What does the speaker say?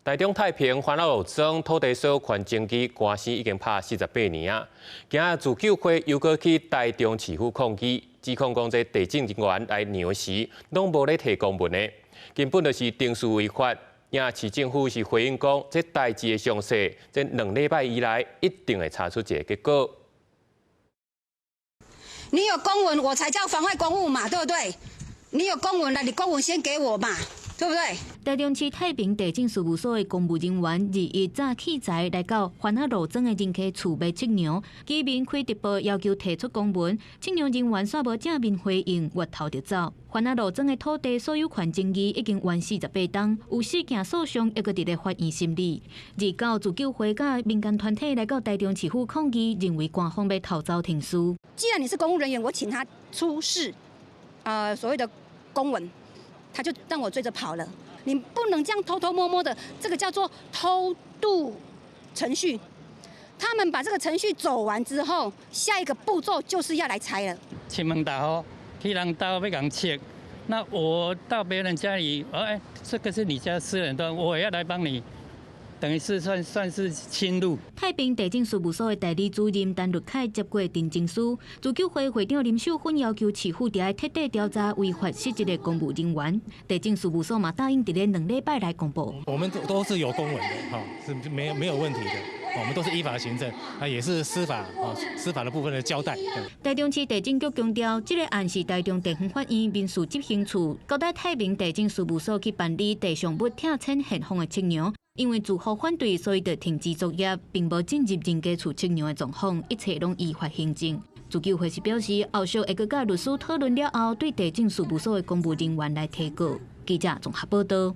台中太平番仔路莊土地所有權爭議官司已經拍48年啊！今仔自救會又閣去台中市府抗議，指控講這地政人員來量時，攏無咧提公文的，根本就是程序違法。也市政府是回應講，這代誌的詳細，這2禮拜以內一定會查出一个結果。你有公文，我才叫妨礙公務嘛，對不對？你有公文了，你公文先給我嘛，對不對？台中市太平地政事務所的公務人員21早器材來到番仔路莊的人家厝欲測量，居民開直播要求提出公文，測量人員煞無正面回應，越頭就走。番仔路莊的土地所有權爭議已經冤48冬，有四件訴訟猶閣佇咧法院審理。29自救會佮民間團體來到台中市府抗議，認為官方欲偷走程序。既然你是公務人員，我請他出示，所謂的公文，他就讓我追着跑了。你不能這樣偷偷摸摸的，這個叫做偷渡程序。他們把這個程序走完之後，下一個步驟就是要來拆了。親門大戶去人家欲共測，那我到別人家裡，哎，這個是你家私人的，我要來幫你。等於是算是侵入。太平地政事務所的代理主任陳律凱接過陳情書，自救會會長林秀芬要求市府著愛徹底調查違法失職的公務人員。地政事務所嘛答應佇咧2禮拜內公布。我們都是有公文的，哈，是沒有問題的。我們都是依法行政，啊，也是司法啊，司法的部分的交代。台中市地政局強調，這個案是台中地方法院民事執行處交代太平地政事務所去辦理地上物拆遷現況的測量。因為住戶反對，所以就停止作業，並無進入人家厝測量的狀況，一切攏依法行政。自救會是表示，後續會閣佮律師討論了後，對地政事務所的公務人員來提告。記者綜合報道。